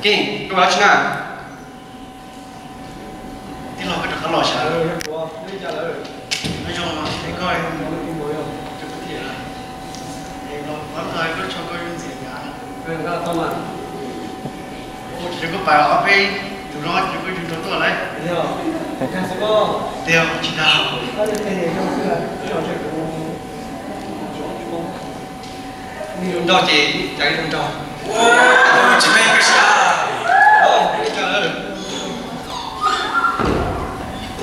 Keej, koj ua dab tsi na? Tij laug, koj rov qab los sav. Nyob zoo, koj, koj, koj, koj, koj, koj, Ua tsis tau koj pais ob peb tus no ces koj yug nrog tuaj lauj. Tiag, tsis dag. Nrog ces cas nrog. Tsis me koj siab.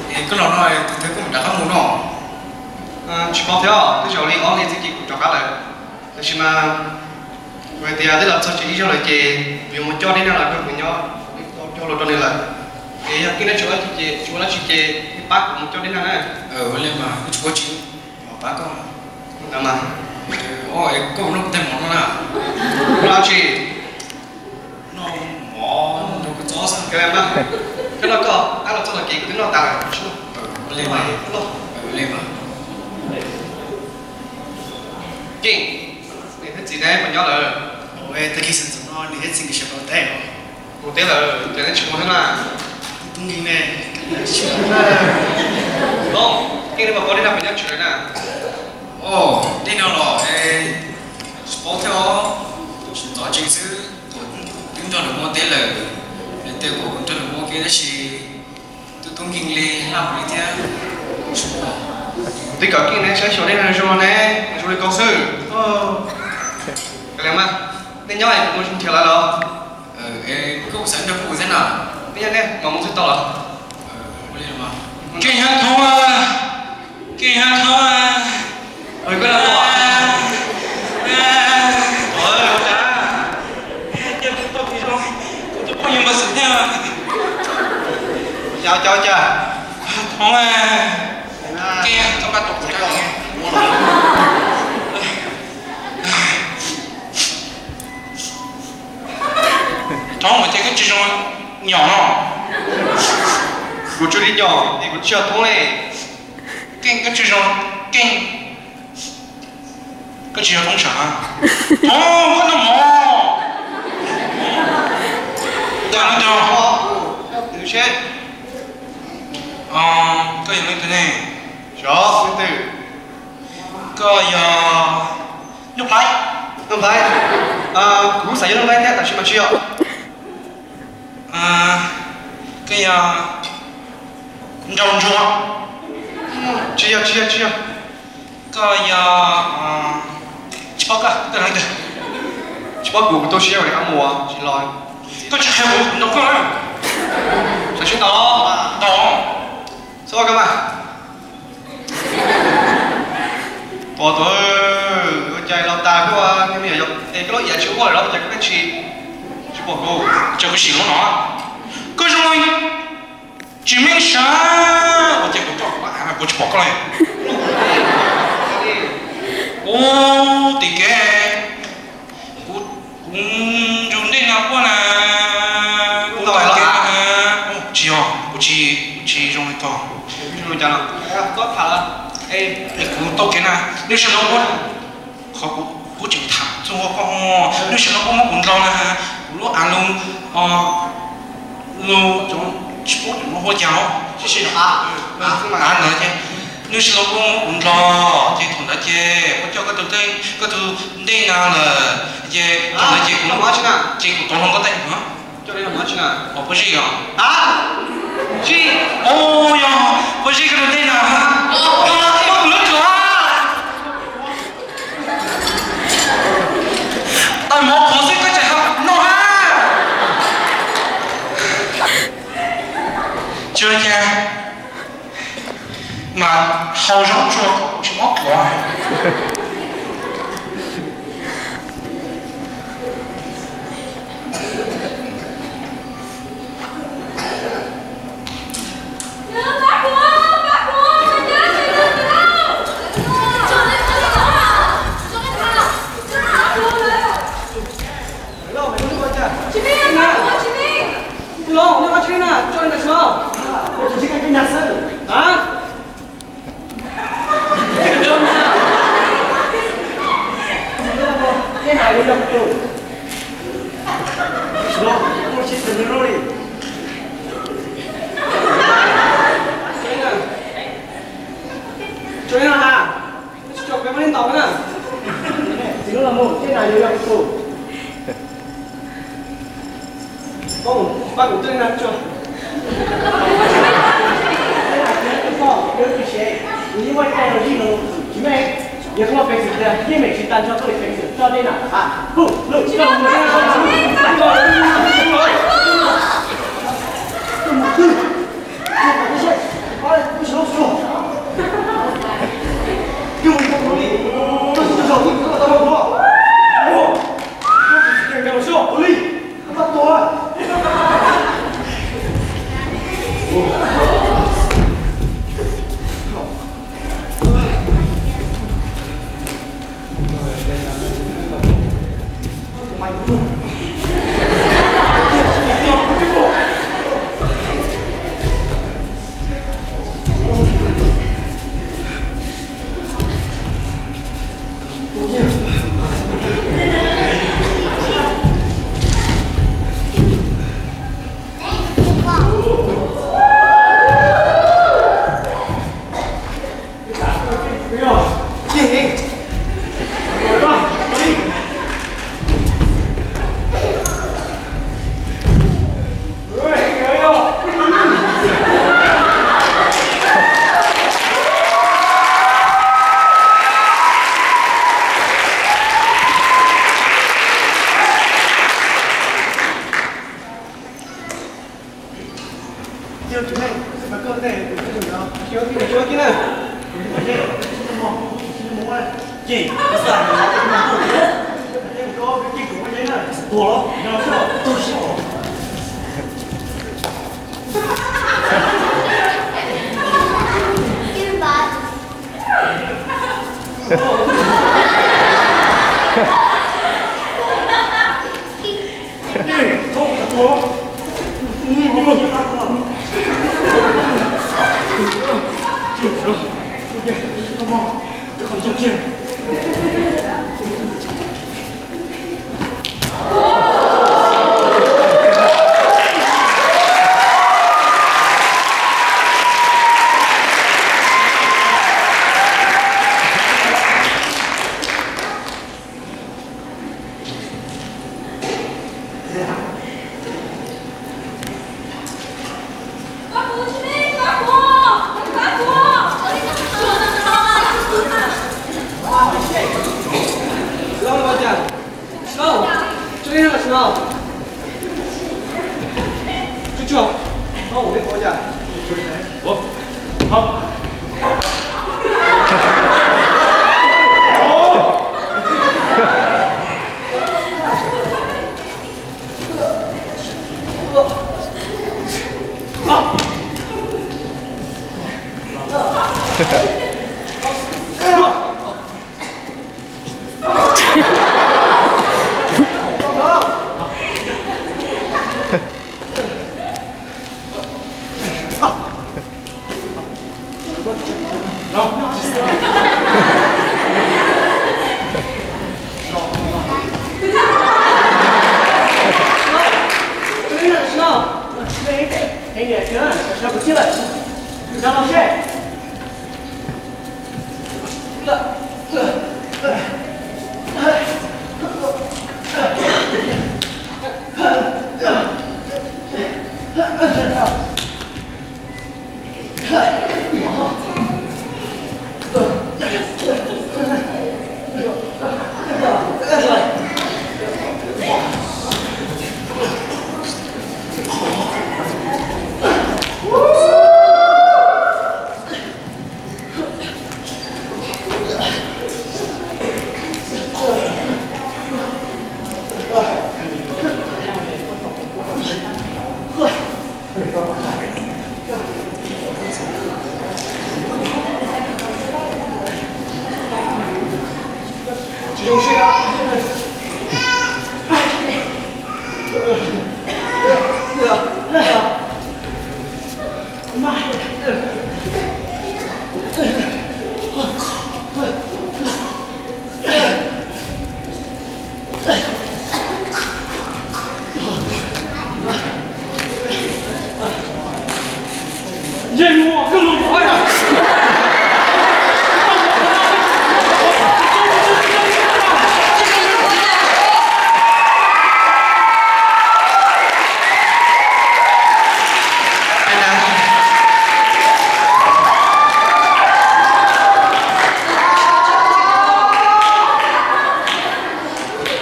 Es koj los no tus twg koj mam rov qab mus no? Tsis paub thiab, twb zaum li ob hlis xwb ces kuv rov qab lawm. Tab sis mas kuv hais tias twb los txog tsev ib zaug lawm ces kuv yuav mus coj Dej Nag los rau kuv nyob, coj los rau nws lawm. Es yog Keej neb tsis ua dab tsi ces, tsis ua dab tsi ces nej pab kuv mus coj Dej Nag na. Ua li mas, kuv tsis ua tsis pab koj. Ntawd mas. Koj ua no kuv tej mov no na. Noj dab tsi? Noj mov nrog kua txob xwb. Koj noj koj, ab los txog los kev kuv twb noj tas lawm. Ua li mas. Ua li mas. Keej, niam thiab txiv neb puas nyob lawm? Tag kis xwm ntxov no niam thiab txiv nkawd sawv mus teb os. Mus teb lawm, cas neb tsis mus thiab na? Tub nkeeg ne. Keej, neb puas paub Dej Nag puas nyob tsev lawm na? Os, Dej Nag los tsis paub thiab os. Sawv ntxov tsees xwb, Tuam twb nrog nws mus teb lawm. Nws tias kom kuv nrog nws mus kev tab sis twb tub nkeeg li, laj mus li thiab. Twb kom Keej neb saib xyuas Dej Nag zoo ne, zoo li koj xwb. Kav liam mas, nej nyob es kuv mus nrhiav lawv los. Koj xav nrog kuv thiab na. Nej nyob nej mam mus xwb tau los. Keej Hab Thoob, Keej Hab Thoob. Kuv tus phooj ywg Npawg Xwm thiab. Ua cas, ua cas, ua cas? Thoob, Keej, koj pab tos kuv. Thoob, ua cas koj tsis zoo nyom no? Kuv tsis li nyom es kuv tsis yog Thoob li. Keej, koj tsis zoo, Keej, koj tsis yog Thoob sav. Thoob, koj noj mov. Koj noj mov. Koj yog leej twg ne? Koj yog Nuj Nplhaib. Nuj Nplhaib. Kuv xav yog Nuj Nplhaib thiab tab sis mas tsis yog. Koj yog Nraug Ntsuag. Tsis yog, tsis yog, tsis yog. Koj yog, tsis paub koj, koj leej twg? Tsis paub kuv, kuv tuaj sib zog li qab mus tsis los. Koj tsis qhia kuv, kuv ntaus koj. Xav sib ntaus los? Ntaus. Xav koj mas. Pom tus, ua cas los tas kuj, es koj lub iav tsis ua lawm los cas koj pheej tsis, tsis pom kuv? Ces kuv sim lub no, koj zoo li tsis meej sav. Ua cas kuv coj kuv av mas kuv tsis pom koj li. Ub, tim kev, kuv, kuv nrug Dej Nag quaj na. Kuv nrug kev na. Tsis yog, kuv tsis, kuv tsis zoo li koj. Es kuv tau kev na, nws sawv los ua, qhov kuv, kuv tseem tham txog ua koj, nws sawv los ua muab kuv ndlo na, kuv lub av lug, lug tsis paub tseem muab hua cas os. Av ntawd ces nws sawv los ua muab kuv ndlo, ces thaum ntawd ces kuv coj koj tus, koj tus Dej Nag lawm, ces thaum ntawd ces kuv, ces kuv tau hlo koj tej, puas zij os? Os yog, puas zij koj tus Dej Nag? Koj tus lub ruam, tawm mov qhuav xwb koj tseem hais kuv noj hab. Tsis ua cas, mas hau zaub tsuag tsis mob pluav. Tej no yuav yog kuv tus. Los, kuv tsis txwm nws li. Tso li no ha. Tsis tso peb muab li ntaus na. Txiv lub los mus, tej no yuav yog kuv tus. Koj pab kuv txwj na tso. Kuv yeej muaj ib teg los zij los tsis meej, yog koj muaj peev xwm tiag yeej meem tsis tas nrho koj li peev xwm tso tej na.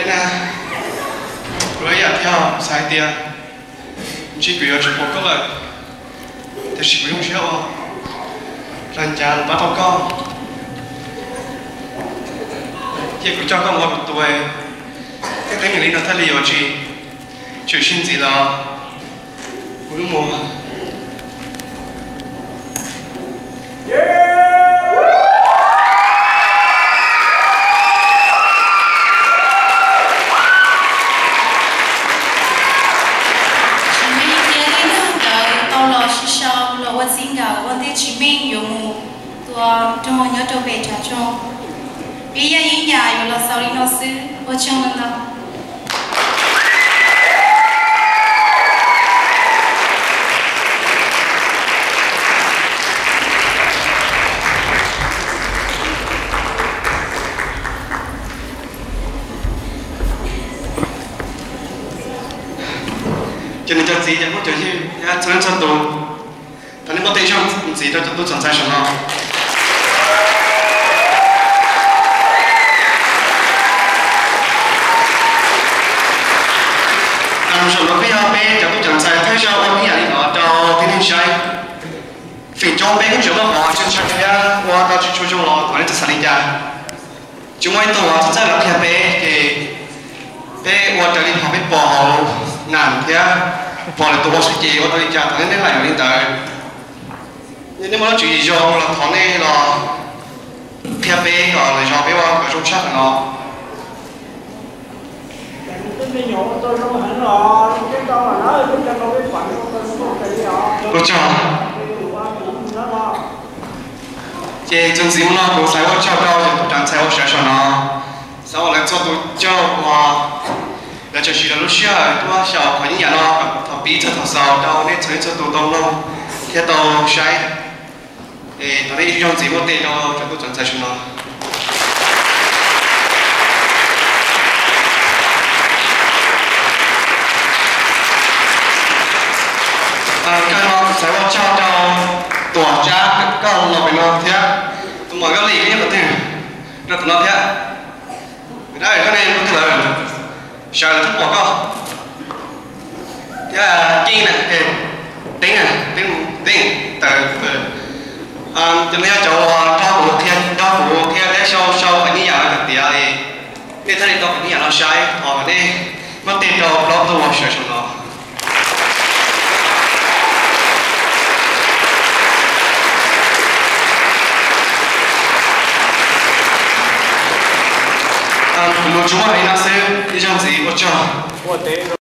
Kuv ib yam thiab xav hais tias ntshe kuv yuav tsis pom koj lawm, tiam sis kuv zoo siab uas los ncav los pab tau koj, thiab kuv coj koj mus ua kuv tus, thiab teeb meem li no thiaj li yuav tsis tshwm sim ntxiv los kuv lub muag. Tsis meej tias tej neeg ntawd tau los sib sau los ua txij nkawm ua ntej tsis meej yuav mus tua rog nyob rau pem tsav tsog. Peb yog ib yam yuav los xaus li no xwb, ua tsaug ntau. Cov niam cov txiv, cov phooj cov ywg, txhua leej txhua tus, thov nej muab tej zaug ntxiv rau cov tub txom ntxhais saum no. Zaum no peb yog peb cov tub txom ntxhais thawj zaug ua ib yam li no rau tib neeg saib. Feem coob peb kuj tseem muaj qhov tsis ntshai thiab ua tau tsis tshua zoo los thov nej txhob xav li cas. Tsis muaj ib tug uas txawj los qhia peb ces peb ua raws li qhov peb pom hauv nas thiab pom lwm tus ua xwb ces ua tau li cas thov nej laim ua li ntawd. Yog nej muaj lub tswv yim zoo los thov nej los qhia peb kom lwm zaus peb ua kom zoo tshaj qhov no. Ua tsaug. Ces txuas ntxiv mus no kuv xav ua tsaug rau cov tub txom ntxhais uas sawv saum no, xav ua lawv txhua tus caug uas lawv tseem siv lawv lub sij hawm tuaj xyaum qhov yeeb yam no kom thaum pib txog thaum xaus rau nej txhua leej txhua tus tau mloog thiab tau saib. Es thov nej ib zaug ntxiv muab tej rau cov tub txom ntxhais saum no. Kawg no kuv xav ua tsaug rau Tuam Tsab, koj los pem no thiab, tus muam Nkauj Lis nyob qhov twg, rau tus no thiab. Dab, koj nej ua twg lawm? Sawv lawm thiaj pom koj. Thiab Ceeb na, Teeb na, Teeb, Teeb Taws, cov no yog cov uas nrog kuv qhia, nrog kuv qhia thiab sau sau qhov yeeb yam no tiav, nej thiaj li tau qhov yeeb yam no saib. Thov nej muab tej rau plaub tug uas sawv saum no. Kuv lus tsuas muaj li no xwb, ib zaug ntxiv ua tsaug.